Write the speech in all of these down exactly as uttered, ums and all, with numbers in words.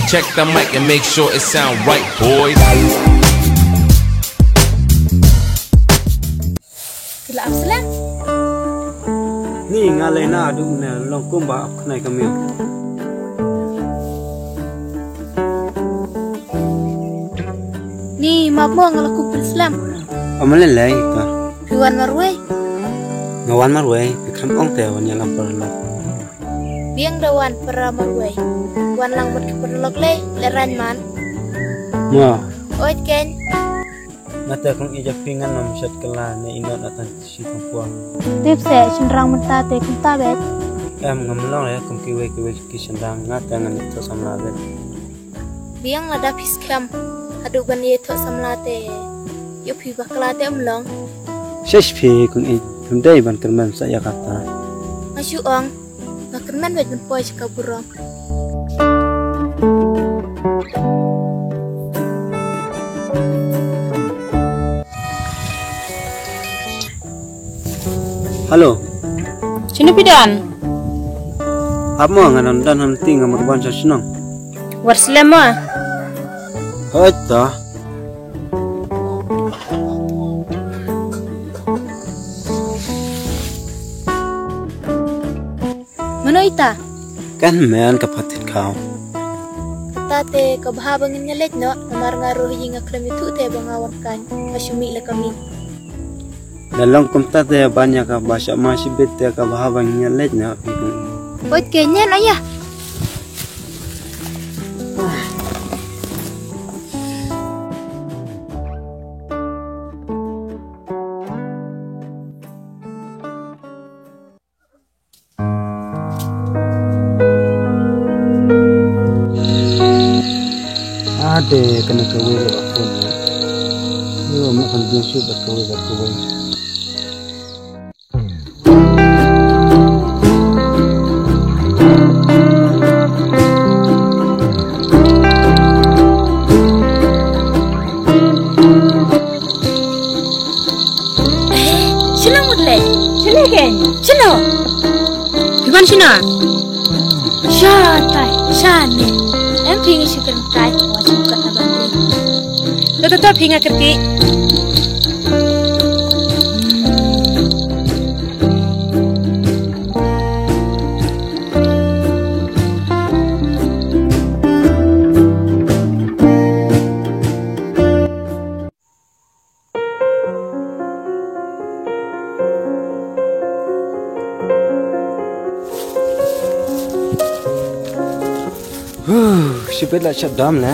Check the mic and make sure it sound right, boys. Ki la ap slem. Ni nga lei na du ne long kumba ap khnai ka miaw. Ni map mo nga la kup pil slem. Amalei lei ka. Phi wan marwei. Nga wan marwei, phi kham ong te wan ïalam paralok. Biang da wan para marwei. Wan lang bad ki paralok lei, le rain man. Nga. Oi ken. Nga te kong ija phi ngan nam shat kala ne inot atan shi kong puang. Tip se shynrang mynta te kumta bet. Em ngam long ya kum kiwei kiwei ki shynrang nga te ngan ito samla bet. Biang lada phi skhem haduh ban ïathoh samla te ïoh phi bakla te um long. Shish phi kong ij, ym dei ban kyrmen sa ïa kata. Nga shu ong, nga kyrmen bad ban poi sha ka burom. Halo. Shano phi don? Ap mo nga don don ham ti nga mut wan sha shnong. War slem mo. Hoi ta. Mano ita? Kan men ka patit kau. Kata te ka bha ba ngin ïa leit noh, namar nga ruh ïa nga khlem ïathuh te ba nga wan kan, nga shu mih la ka mih. Da long kumta te ban ïa ka ba sha ma shibit te ka bha ba ngin ïa leit noh. Oi ke nyen aya. Ade kane kawei ka phone. Yo, ma kan dia shoot da kawei da kawei. Shino mut lei? Shino ken? Shino? Iban shino? Sha tai, sha ne. Em phi ngi shi kyrkieh, wa shu kat na ban phi. To, to, to, phi nga kyrkieh. Huh, shibit la shut down la.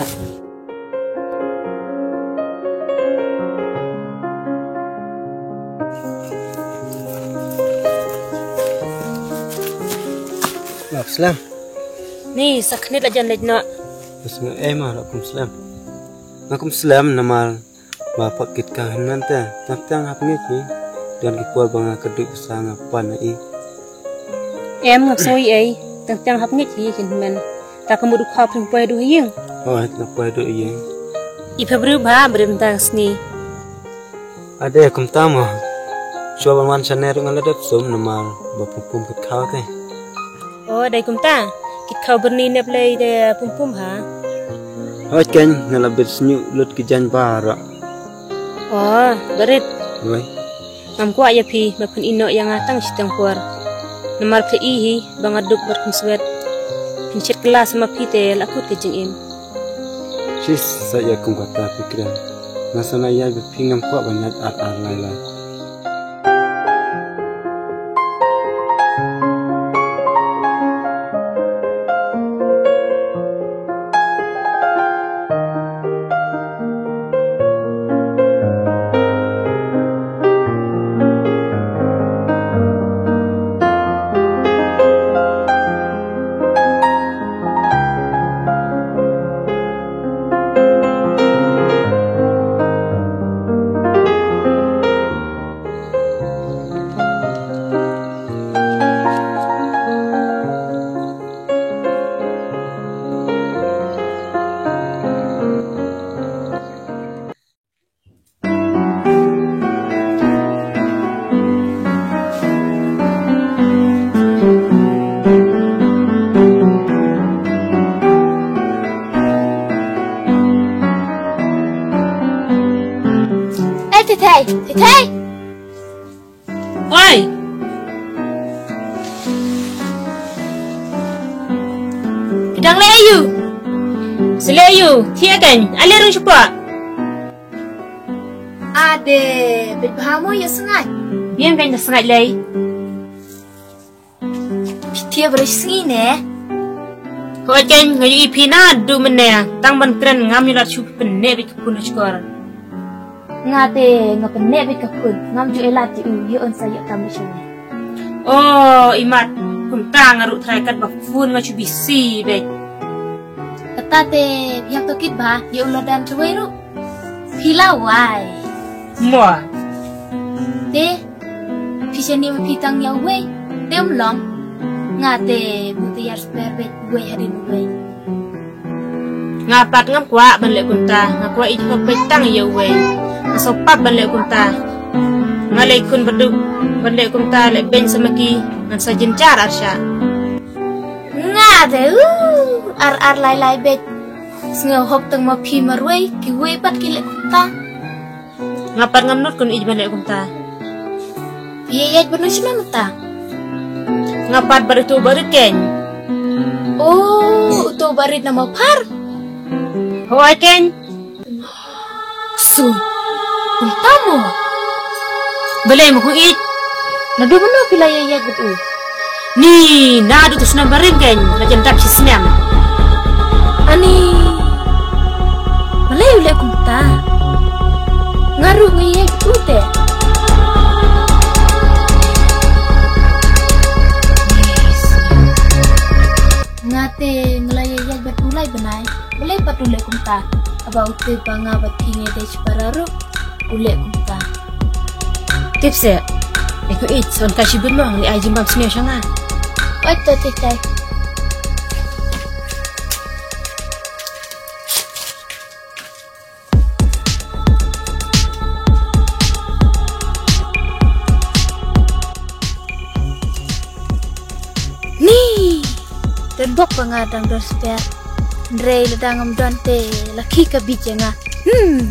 Lap slam. Ni, sa khnit la jan leit noh. Bas nga, eh, ma, la kum slam. Nga kum slam namar ba pat kit ka hynmen te, tang tang hap ngeit hi. Don ki por ba nga kyrduh bsa nga pan na i. Em, ngam sngew ei ei, tang tang hap ngeit hi kin hynmen. Ta ka mut u kha phin poi duh ïing. Hoi, ta poi duh ïing. I pha briew bha briew mynta ka sngi. Ade kumta mo. Shuwa ban wan shane ruh nga la dep sum namar ba pum pum kit khaw te. O, dei kumta. Kit khaw byrni nep lei de pum pum ha. Hoi ken, nga la bit sñiuh lut ki jaiñ baroh. O, barit. Hoi. Ngam kwah ïa phi ba phin ïehnoh ïa nga tang shiteng por. Namar phi i hi ba nga duk bad khunswet. Phin shet kylla sa ma phi te la kut ka jingim. Shi sa ïa kum kata phi kren. Nga sa na ïa ba phi ngam kwah ban ïaid ar ar lai lai. Thei, thei, thei. Oi. Dang leh ïu. Sa leh ïu. Thie kein. Ale rung shapoh. Ade, bit bha mo ïa sngaid. Biang kein da sngaid lei. Phi thie bret sngi ne? Hooid kein, nga ïohi phi naduh mynne, tang ban kren ngam ïoh lad shuh phi pyneh beit ka phone ha shkor. Nga te nga pyneh beit ka phone, ngam ju ai lad ïa u, ïa un sa ïa kam beit sha ne. Oh, imat, kumta nga ruh trai kat ba phone nga shu busy beit. Kata te phi hap to kit ba ïa u la dan tawei ruh. Phi la wai. Mo. Te phi shani ma phi tang ïa uwei. Te um long. Nga te bu te ïar sper beit uwei hadien uwei. Nga pat ngam kwah ban leh kumta, nga kwah ïeit hok beit tang ïa uwei. Nga sngewsih pap ban leh kumta. Nga leh khun baduk ban leh kumta, leh beiñ sa ma ki ngan sa jynjar arshah. Nga te u ar ar lai lai beit. Sngew hok tang ma phi marwei, kiwei pat ki leh kumta. Nga pat ngam nud khun ïeit ban leh kumta. Ïa ïa bad nu shna mynta. Nga pat bad uto barit kein. Oh, uto barit na ma phar. Hooid kein. Sun. Kumta mo. Balei mo khun ïeit. Naduh mynno phi la ïa ïa bad u. Ni naduh tu snem barim kein la jan dap shi snem. Ani. Balei u leh kumta. Nga ruh nga ïa ïa bad u te. Nga te nga la ïa ïa bad u lai bnai. Balei pat u leh kumta. Haba u tip ba nga bad phi ngi dei shipara ruh u leh kumta. Tip se. Eko ich son ka shibun mo ngi ai jimbam sniew sha nga. Oi to te tai. Ni. Don bok ba nga dang don spare. Ndrei la dang am don te la ki ka bit ïa nga. Hmm.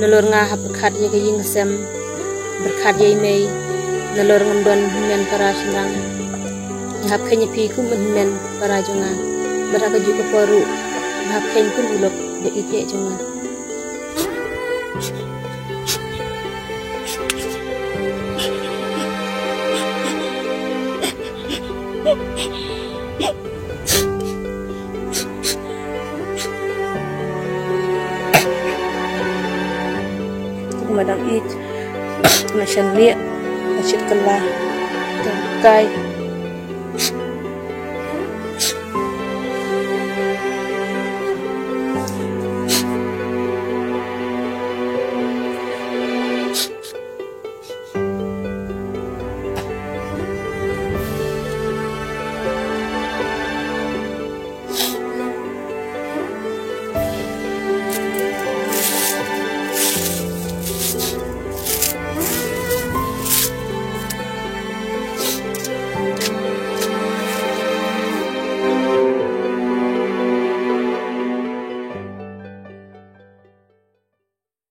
Nalor nga hap pyrkhat ïa ka ïing ka sem, pyrkhat ïa i mei, nalor ngam don hynmen para shynrang. Nga hap kheiñ ïa phi kum hynmen para jong nga. Bad ha kajuh ka por ruh nga hap kheiñ kum u lok bad i keh jong nga. Nga dang ïeit, nga shan lieh, nga shit kylla, tang kai.